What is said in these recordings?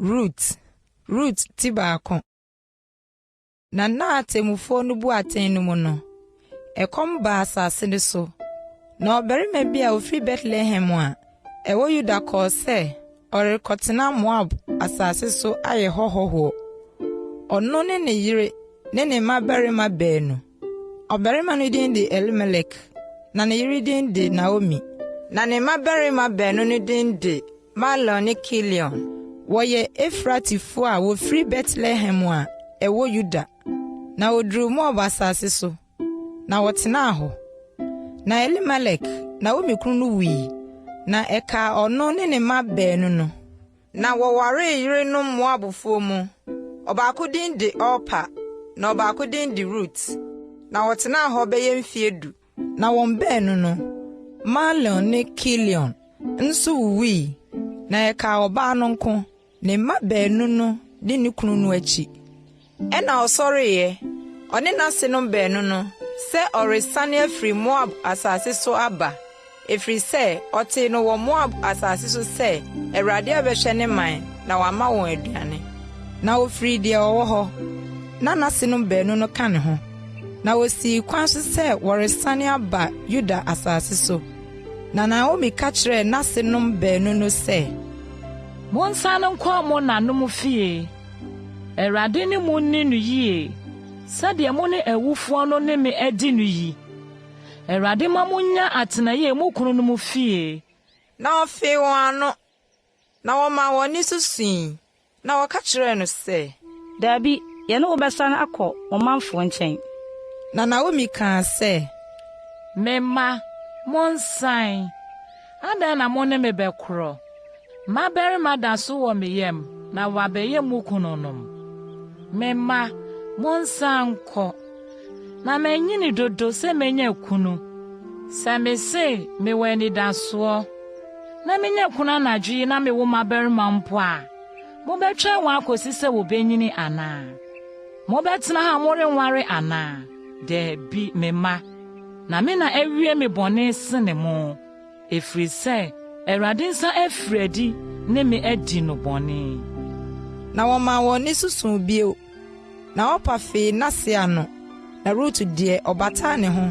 Rut, Rut ti baako. Na nna a atemmufoɔ no bu atɛn no mu no, ɛkɔm baa asase no so. Na ɔbarima bi a ɔfiri Betlehem a ɛwɔ Yuda kɔɔ sɛ ɔrekɔtena Moab asase so ayɛ hɔ hɔhoɔ. Ɔno ne ne yere ne ne mmabarima baanu. Ɔbarima no din de Elimelek, na ne yere din de Naomi. Na ne mmabarima baanu no din de Mahlon ne Kilion. Wɔyɛ Efratifoɔ a wɔfiri Betlehem a ɛwɔ Yuda. Na wɔduruu Moab asase so, na wɔtenaa hɔ. Na Elimelek, Naomi kunu no wui, na ɛkaa ɔno ne ne mma baanu no. Na wɔwaree yerenom Moabfoɔ mu. Ɔbaako din de Orpa, na ɔbaako din de Rut. Na wɔtenaa hɔ bɛyɛ mfeɛ du. Na wɔn baanu no, Mahlon ne Kilion, nso wuwui, na ɛkaa ɔbaa no nko, ne mma baanu no ne ne kunu no akyi. Ɛnna ɔsɔreeɛ, ɔne n'asenom baanu no, sɛ ɔresane afiri Moab asase so aba, ɛfiri sɛ ɔtee no wɔ Moab asase so sɛ Awurade abɛhwɛ ne man na wama wɔn aduane. Na ɔfirii deɛ ɔwɔ hɔ, na n'asenom baanu no ka ne ho. Na wosii kwan so sɛ wɔresane aba Yuda asase so. Na Naomi ka kyerɛɛ n'asenom baanu no sɛ. Monsane nkɔ mo nanom fie. Awurade ne mo nni no yie, sɛdeɛ mo ne awufoɔ no ne me adi no yi. Awurade mma monnya atenaeɛ mo kununom fie. Na ɔfee wɔn ano, Na wɔmaa wɔn nne so sui, na wɔka kyerɛɛ no sɛ. Dabi, yɛne wo bɛsane akɔ wo manfoɔ nkyɛn. Na Naomi kaa sɛ. Me mma, monsan. Adɛn na mo ne me bɛkorɔ? Mmabarima da so wɔ me yam na wɔabɛyɛ mo kununom. Me mma, monsan nkɔ. Na manyini dodo sɛ menya kunu. Sɛ mise, 'Mewɔ anidasoɔ, na menya kunu anadwo yi na mewo mmabarima mpo a, mobɛtwɛn wɔn akosi sɛ wobenyini anaa? Mobɛtena ha a morenware anaa? Dabi, me mma, na me na awie me bɔne sene mo, ɛfiri sɛ Awurade nsa afiri adi ne me adi no bɔne. Na wɔmaa wɔn nne so suu bio. Na Orpa fee n'ase ano, na Rut deɛ, ɔbataa ne ho,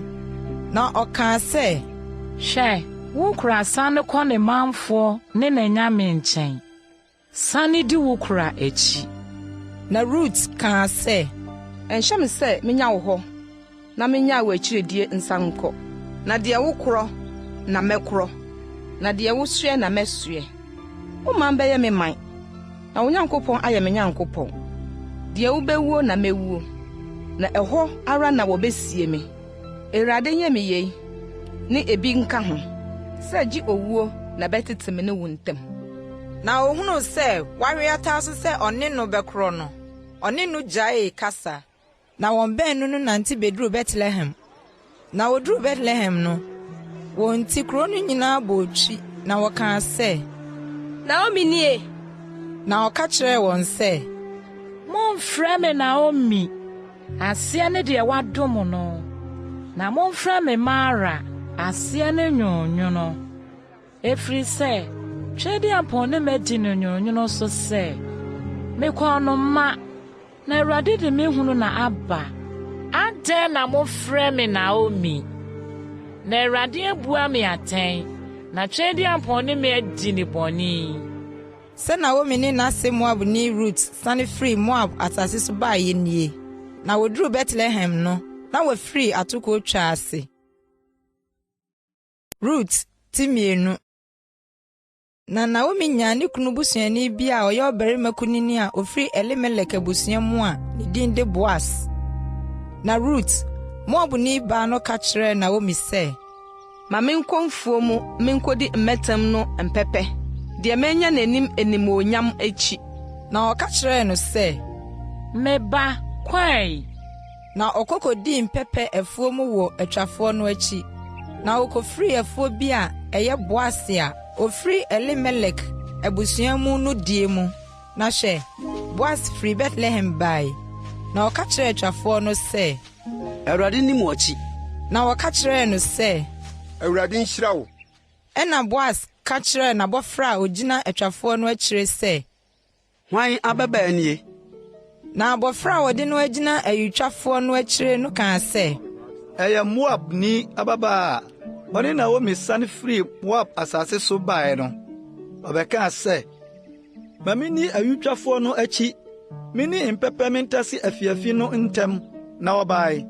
na ɔkaa sɛ. Hwɛ, wo kura sane kɔ ne manfoɔ ne n'anyame nkyɛn. Sane di wo kura akyi. Na Rut kaa sɛ. Ɛnhyɛ me sɛ menya wo hɔ na mennyae w'akyiridie nsan nkɔ. Na deɛ wokorɔ na mɛkorɔ, na deɛ wosoɛ na mɛsoɛ. Wo man bɛyɛ me man, na wo Nyankopɔn ayɛ me Nyankopɔn. Deɛ wobɛwuo na mɛwuo, na ɛhɔ ara na wɔbɛsie me. Awurade nyɛ me yei, ne ebi nka ho, sɛ gye owuo na ɛbɛtete me ne wo ntam. Na ɔhunuu sɛ wawe ataa so sɛ ɔne no bɛkorɔ no, ɔne no gyaee kasa. Na wɔn baanu no nante beduruu Betlehem. Na woduruu Betlehem no, wɔn nti kurow no nyinaa bɔɔ twi, na wɔkaa sɛ. Naomi nie! Na ɔka kyerɛɛ wɔn sɛ. Mommfrɛ me Naomi, aseɛ ne deɛ wɔadom no, na momfrɛ me Mara, aseɛ ne Nwononwono. Ɛfiri sɛ Tweaduampɔn ne me adi no nwononwono so sɛ, Mekɔɔ no mma, na Awurade de me hunu na aba. Adɛn na mofrɛ me Naomi, na Awurade abua me atɛn, na Tweaduampɔn ne me adi no bɔne yi? Sɛ Naomi ne n'ase Moabni Rut sane firii Moab asase so baeɛ nie. Na wɔduruu Betlehem no, na wɔafiri atokoɔ twa ase. Rut ti mmienu. Na Naomi nyaa ne kunu busuani bi a ɔyɛ ɔbarima kunini a ofiri Elimelek abusua mu a ne din de Boas. Na Rut, Moabni baa no ka kyerɛɛ Naomi sɛ, Ma menkɔ mfuo mu menkɔdi mmɛtem no mpɛpɛ, deɛ manya n'anim animuonyam akyi. Na ɔka kyerɛɛ no sɛ, Me ba, kɔ ɛ! Na ɔkɔ kɔdii mpɛpɛ afuo mu wɔ atwafoɔ no akyi. Na ɔkɔfirii afuo bi a ɛyɛ Boas a ɔfiri Elimelek abusua mu no deɛ mu. Na hwɛ, Boas firi Betlehem bae, na ɔka kyerɛɛ atwafoɔ no sɛ. Awurade nni mo akyi. Na wɔka kyerɛɛ no sɛ. Awurade nhyira wo. Ɛnna Boas ka kyerɛɛ n'abɔfra a ɔgyina atwafoɔ no akyire sɛ. Hwan ababaa nie? Na abɔfra a wɔde no agyina ayutwafoɔ no akyire no kaa sɛ, Ɛyɛ Moabni ababaa a ɔne Naomi sane firii Moab asase so baeɛ no. Ɔbɛkaa sɛ, 'Ma minni awitwafoɔ no akyi, minni mpɛpɛ mentase afiafi no ntɛm. Na ɔbae.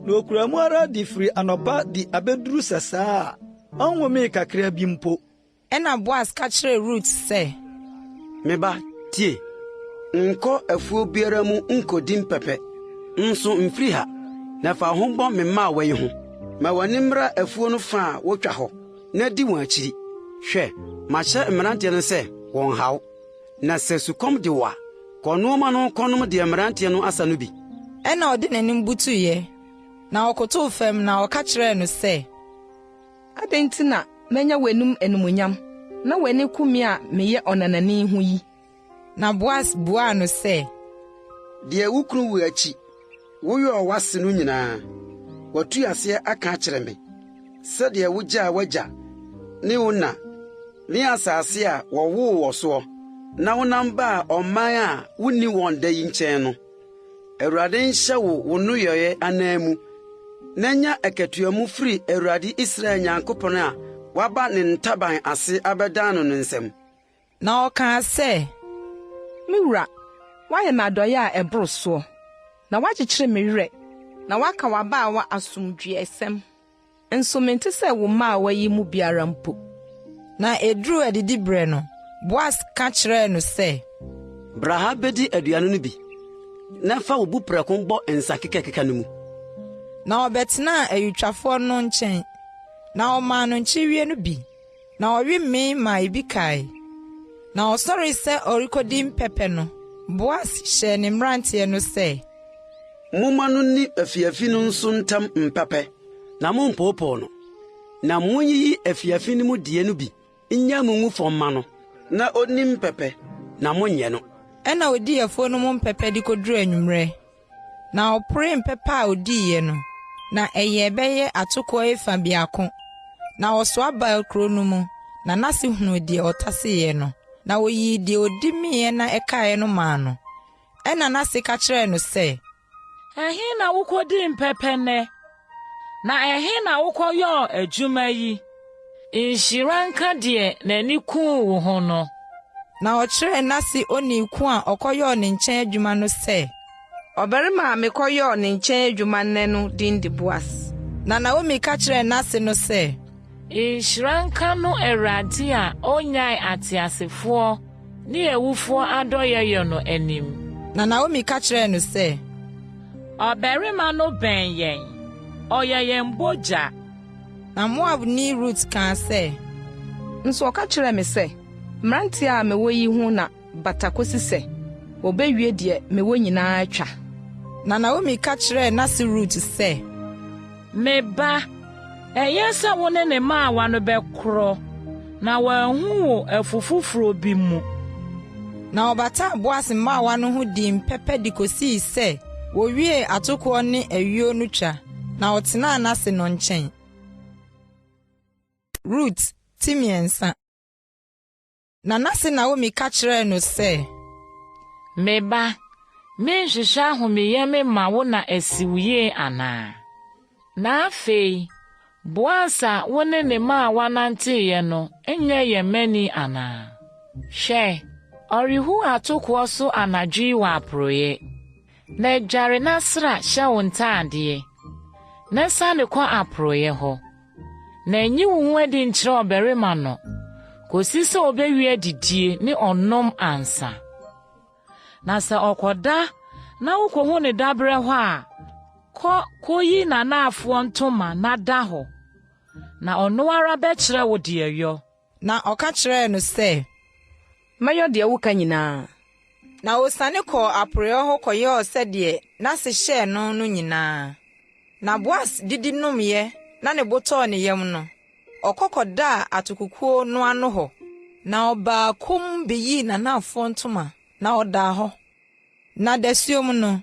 Na okura mu ara de firi anɔpa de abeduru sɛsɛɛ a ɔnhomee kakraa bi mpo. Ɛnna Boas ka kyerɛɛ Rut sɛ. Me ba, tie. Nkɔ afuo biara mu nkodi mpɛpɛ, nso mfiri ha, na fa wo ho bɔ me mmaawa yi ho. Ma w'ani mmra afuo no fã a wotwa hɔ, na di wɔn akyiri. Hwɛ, mahyɛ mmeranteɛ no sɛ wɔnnha wo. Na sɛ sukɔm de wo a, kɔ nnoɔma no kɔnom deɛ mmeranteɛ no asa no bi. Ɛnna ɔde n'anim butuiɛ, na ɔkotow fam, na ɔka kyerɛɛ no sɛ. Adɛn nti na manya w'anim animuonyam, na w'ani ku me a meyɛ ɔnanani ho yi? Na Boas buaa no sɛ. Deɛ wo kunu wuo akyi woyɔɔ w'ase no nyinaa, watu aseɛ aka akyerɛ me, sɛdeɛ wogyaa w'agya ne wo na ne asase a wɔwoo wɔ soɔ, na wonam baa ɔman a wonni wɔn da yi nkyɛn no. Awurade nhyɛ wo wo nneyɔe ananmu, na nya akatua mu firi Awurade Israel Nyankopɔn a woaba ne ntaban ase abɛdan no no nsam. Na ɔkaa sɛ. Me wura, woayɛ me adɔe a ɛboro soɔ, na woakyekyere me werɛ, na woaka w'abaawa asomdwoeɛsɛm. Nso mente sɛ wo mmaawa yi mu biara mpo. Na eduruu adidiberɛ no, Boas ka kyerɛɛ no sɛ. Bra ha bedi aduane no bi, na fa wo buprɛko bɔ nsa kekakeka no mu. Na ɔbɛtenaa ayutwafoɔ no nkyɛn, na ɔmaa no nkyeweɛ no bi. Na ɔwe mee maa ebi kae. Na ɔsɔree sɛ ɔrekodi mpɛpɛ no, Boas hyɛɛ ne mmeranteɛ no sɛ. Momma no nni afiafi no nso ntam mpɛpɛ, na mommpoopoo no. Na munyiyi afiafi no mu deɛ no bi nnya mu ngu fam mma no, na onni mpɛpɛ, na monnyɛ no. Ɛnna odii afuo no mu mpɛpɛ de kɔduruu anwummerɛ. Na ɔporee mpɛpɛ a odiiɛ no, na ɛyɛɛ bɛyɛ atokoɔ efa biako. Na ɔsoa baa kuro no mu, na n'ase hunuu deɛ ɔtaseeɛ no, na ɔyii deɛ ɔdi meeɛ na ɛkaeɛ no maa no. Ɛnna n'ase ka kyerɛɛ no sɛ. Ɛhe na wokɔdii mpɛpɛ nnɛ? Na ɛhe na wokɔyɔɔ adwuma yi? Nhyira nka deɛ n'ani kuu wo ho no. Na ɔkyerɛɛ n'ase onii ko a ɔkɔyɔɔ ne nkyɛn adwuma no sɛ. Ɔbarima a mekɔyɔɔ ne nkyɛn adwuma nnɛ no din de Boas. Na Naomi ka kyerɛɛ n'ase no sɛ. Nhyira nka no Awurade a onnyae ateasefoɔ ne awufoɔ adɔeɛyɔ no anim. Na Naomi ka kyerɛɛ no sɛ. Ɔbarima no bɛn yɛn, ɔyɛ yɛn bogya. Na Moabni Rut kaa sɛ. Nso ɔka kyerɛɛ me sɛ, 'Mmeranteɛ a mewɔ yi ho na bata kosi sɛ wɔbɛwie deɛ mewɔ nyinaa twa. Na Naomi ka kyerɛɛ n'ase Rut sɛ. Me ba, ɛyɛ sɛ wo ne ne mmaawa no bɛkorɔ, na wɔanhu wo afu foforo bi mu. Na ɔbataa Boas mmaawa no ho dii mpɛpɛ de kosii sɛ wowiee atokoɔ ne ayuo no twa, na ɔtenaa n'ase no nkyɛn. Rut ti mmiɛnsa. Na n'ase Naomi ka kyerɛɛ no sɛ. Me ba, menhwehwɛ ahomeyɛ memma wo na asi wo yie anaa? Na afei, Boas a wo ne ne mmaawa nanteeɛ no nyɛ yɛn manni anaa? Hwɛ, ɔrehu atokoɔ so anadwo yi wɔ aporoeɛ. Na dware na sra hyɛ wo ntaadeɛ, na siane kɔ aporoeɛ hɔ. Na nyi wo ho adi nkyerɛ ɔbarima no kosi sɛ obewie adidie ne ɔnom ansa. Na sɛ ɔkɔda na wukohu ne daberɛ hɔ a, kɔ koyi n'anaafoɔ ntoma na da hɔ, na ɔno ara bɛkyerɛ wo deɛ yɔ. Na ɔka kyerɛɛ no sɛ. Mɛyɔ deɛ woka nyinaa. Na osiane kɔɔ aporeɛ hɔ kɔyɔɔ sɛdeɛ n'ase hyɛɛ no no nyinaa. Na Boas didi nomeeɛ na ne bo tɔɔ ne yam no, ɔkɔ kɔdaa atokokuo no ano hɔ. Na ɔbaa komm beyii n'anafoɔ ntoma, na ɔdaa hɔ. Na dasuom no,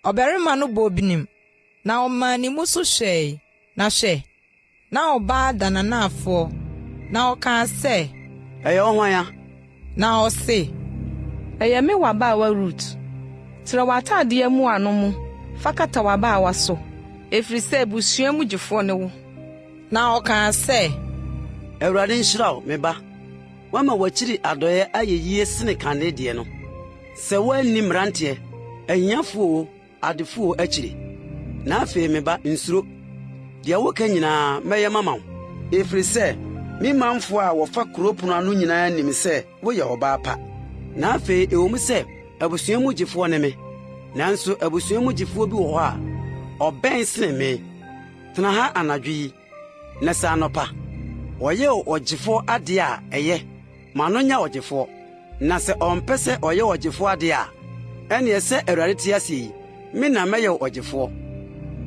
ɔbarima no bɔɔ binim, na ɔmaa ne mu so hwɛe, na hwɛ, Na ɔbaa da n'anaafoɔ, na ɔkaa sɛ. Ɛyɛ wo hwan a? Na ɔse. Ɛyɛ me w'abaawa Rut. Trɛ w'atadeɛ mmuano mu fa kata w'abaawa so, ɛfiri sɛ abusua mu gyefoɔ ne wo. Na ɔkaa sɛ. Awurade nhyira wo, me ba. Woama w'akyiri adɔeɛ ayɛ yie sene kane deɛ no, sɛ woanni mmeranteɛ, ahiafoɔ oo, adefo oo akyiri. Na afei, me ba, nsuro. Deɛ woka nyinaa, mɛyɛ mama wo, ɛfiri sɛ me manfoɔ a wɔfa kuro pono ano nyinaa nim sɛ woyɛ ɔbaa pa. Na afei ɛwɔ mu sɛ abusua mu gyefoɔ ne me, nanso abusua mu gyefoɔ bi wɔ hɔ a ɔbɛn sene me. Tena ha anadwo yi, na sɛ anɔpa ɔyɛ wo ɔgyefoɔ adeɛ a, ɛyɛ, ma no nyɛ ɔgyefoɔ. Na sɛ ɔmpɛ sɛ ɔyɛ wo ɔgyefoɔ adeɛ a, ɛnneɛ sɛ Awurade te aseɛ yi, me na mɛyɛ wo ɔgyefoɔ.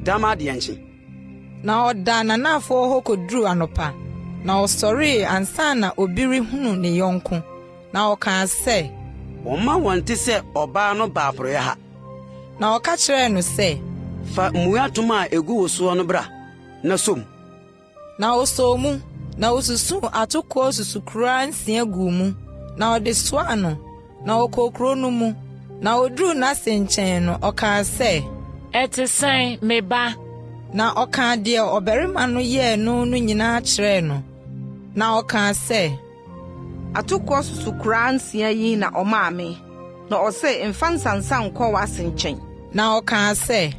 Da ma adeɛ nkye. Na ɔdaa n'anafoɔ hɔ kɔduruu anɔpa, na ɔsɔree ansa na obi rehunu ne yɔnko, na ɔkaa sɛ. Wɔmma wɔnte sɛ ɔbaa no baa porɔeɛ ha. Na ɔka kyerɛɛ no sɛ. Fa mmuatoma a egu wo soɔ no bra, na sɔ mu. Na ɔsɔɔ mu, na ɔsusuu atokoɔ susukoraa nsia guu mu, na ɔde soaa no, na ɔkɔɔ kuro no mu. Na ɔduruu n'ase nkyɛn no, ɔkaa sɛ. Ɛte sɛn, me ba? Na ɔkaa deɛ ɔbarima no yɛɛ no no nyinaa kyerɛɛ no, na ɔkaa sɛ. Atokoɔ susukoraa nsia yi na ɔmaa me, na ɔse, 'Mfa nsansa nkɔ w'ase nkyɛn. Na ɔkaa sɛ.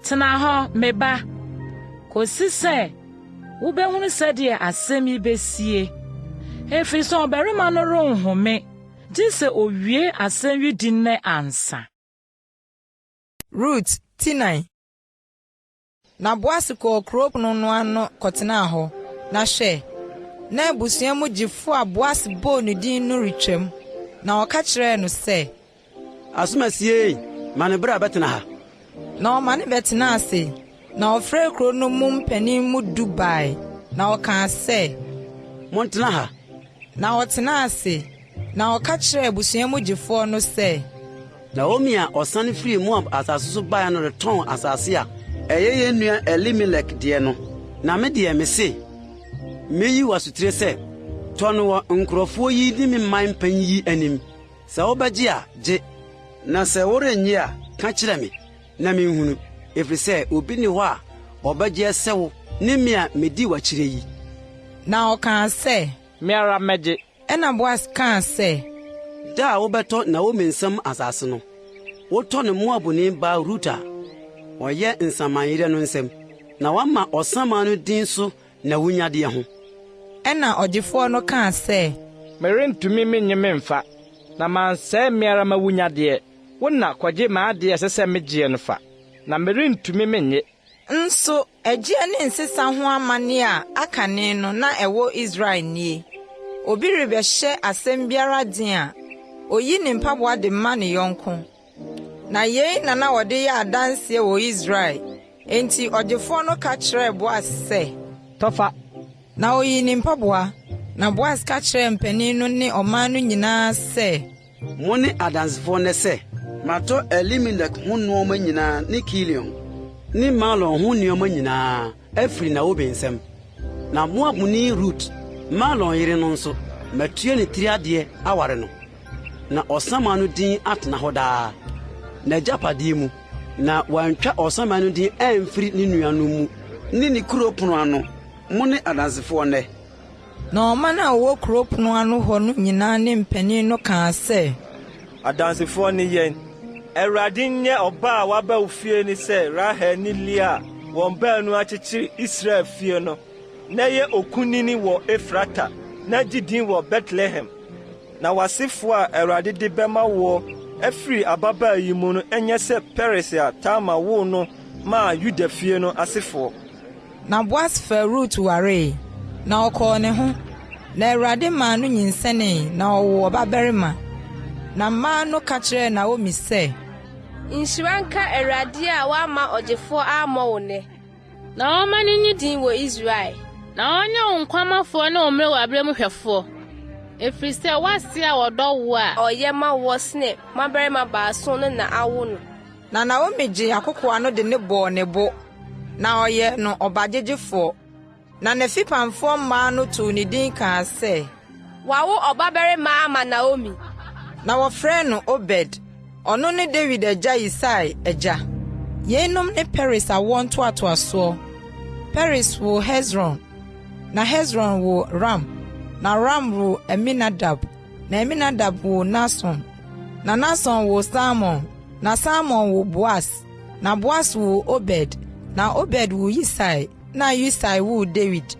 Tena hɔ, me ba, kosi sɛ wobɛhunu sɛdeɛ asɛm yi bɛsie, ɛfiri sɛ ɔbarima no renhome gye sɛ ɔwie asɛm yi di nnɛ ansa. Rut ti 4. Na Boas kɔɔ kurow pono no ano kɔtenaa hɔ, na hwɛ, na abusua mu gyefo a Boas bɔɔ ne din no retwam, na ɔka kyerɛɛ no sɛ. Asomasi ei, ma no bra bɛtena ha. Na ɔma no bɛtenaa ase, na ɔfrɛɛ kurow no mu mpanin mu du bae, na ɔkaa sɛ. Montena ha. Na wɔtenaa ase, na ɔka kyerɛɛ abusua mu gyefoɔ no sɛ. Naomi a ɔsane firii Moab asase so baeɛ no retɔn asase a ɛyɛ yɛn nua Elimelek deɛ no. Na me deɛ, mese, mɛyi wo asotire sɛ, tɔ no wɔ nkurɔfoɔ yi ne me man mpanin yi anim. Sɛ wobɛgye a, gye, na sɛ worennye a, ka kyerɛ me, na menhunu, ɛfiri sɛ obi nni hɔ a ɔbɛgyeɛ sɛ wo ne me a medi w'akyire yi. Na ɔkaa sɛ. Me ara mɛgye. Ɛnna Boas kaa sɛ. Da a wobɛtɔ Naomi nsam asase no, wotɔ no Moabni baa Rut a ɔyɛ nsamanyerɛ no nsam, na woama ɔsaman no din so n'awunnyadeɛ ho. Ɛnna ɔgyefoɔ no kaa sɛ. Merentumi mennye memfa, na mansɛe me ara m'awunnyadeɛ. Wo na kɔgye m'adeɛ a ɛsɛ sɛ megyeɛ no fa, na merentumi mennye. Nso ɛgyeɛ ne nsesa ho amanneɛ a akane no na ɛwɔ Israel nie, Obi rebɛhyɛ asɛm biara den a, ɔyi ne mpaboa de ma ne yɔnko. Na yei na na wɔde yɛ adanseɛ wɔ Israel. Enti ɔgyefoɔ no ka kyerɛɛ Boas sɛ. Tɔ fa. Na ɔyii ne mpaboa. Na Boas ka kyerɛɛ mpanin no ne ɔman no nyinaa sɛ. Mone adansefoɔ nnɛ sɛ matɔ Elimelek ho nnoɔma nyinaa ne Kilion ne Mahlon ho nnoɔma nyinaa afiri Naomi nsam. Na Moabni Rut, Mahlon yere no nso, matua ne tiri adeɛ aware no, na ɔsaman no din atena hɔ daa, n'agyapadeɛ mu, na wantwa ɔsaman no din amfiri ne nuanom mu ne ne kuro pono ano. Mone adansefoɔ nnɛ. Na ɔman a wɔwɔ kurow pon ano hɔ no nyinaa ne mpanyin no kaa sɛ. Adansefoɔ ne yɛn. Awurade nyɛ ɔba a waba wo fie no sɛ Rahel ne Lea a wɔn baanu akyekyere Israel fie no, na yɛ okunini wɔ Efrata, na gye din wɔ Betlehem. Na w'asefoɔ a Awurade de bɛma woɔ afiri ababaa yi mu no nyɛ sɛ Peres a Tamar woo no maa Yuda fie no asefoɔ. Na Boas faa Rut waree, na ɔkɔɔ ne ho. Na Awurade maa no nyinsɛnee, na ɔwoo ɔbabarima. Na mmaa no ka kyerɛɛ Naomi sɛ. Nhyira nka Awurade a wamma ɔgyefoɔ ammɔ wo nnɛ. Na ɔmma no nnye din wɔ Israel. Na ɔnyɛ wo nkwamafoɔ ne wo mmerewaberɛ mu hwɛfoɔ, ɛfiri sɛ w'ase a ɔdɔ woɔ a. Ɔyɛ ma woɔ sene mmammarima baason no na awo no. Na Naomi gyee akokoaa no de no bɔɔ ne bo, na ɔyɛɛ no ɔbagyegyefoɔ. Na n'afipamfoɔ mmaa no too ne din kaa sɛ. Wɔawo ɔbabarima ama Naomi. Na wɔfrɛɛ no Obed. Ɔno ne Dawid agya Yisai agya. Yeinom ne Peres awoɔ ntoatoasoɔ. Peres woo Hesron, na Hesron woo Ram, na Ram woo Aminadab, na Aminadab woo Nahson, na Nahson woo Salmon, na Salmon woo Boas, na Boas woo Obed, na Obed woo Yisai, na Yisai woo Dawid.